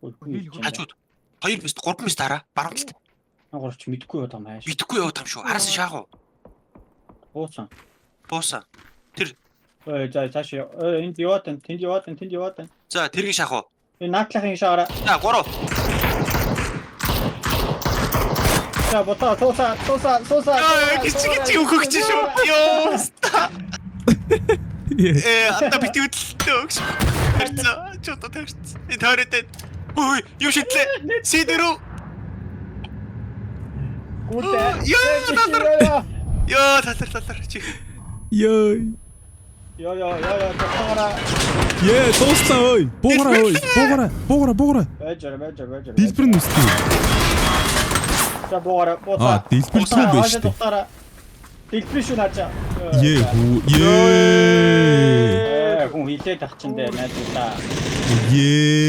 Хажууд. Хоёр бист, гурван бист хараа. Баруун талд. Гурч мэдгүй яваад байгаа юм ааш. Мэдхгүй яваад юм шүү. Араас нь шаах уу? Буусан. Буусан. Ой, за цааш. Ой, энд яваад байна. Тэнд яваад байна. Тэнд яваад байна. За, тэргийг шаах уу? Энэ наадлахын шаараа. За, гурав. За бутаа сууса сууса сууса. Яа, гिच гिच өгөх чи шүү. Йоо. Э, ата бити хөдөлтөө өгш. Тэрцээ. Чи одоо тэрц. Энэ тойроод байна. Ой, юу шидлээ? Си4. Гүлээ. Йоо, талар. Йоо, талар талар чи. Йой. Йоо ёо ёо ёо тохороо. Ее, дууслаа ой. Буугараа ой. Буугараа. Буугараа, буугараа. Байж байж байж. Дэлбэр нь үстэй. За буугараа бууса. Аа, дэлбэр л юм байна шүү дээ. Дэлбэр шүү наачаа. Ее хүү. Ее. Хүн хилээд ах чинь дээ найзуудаа. Ее.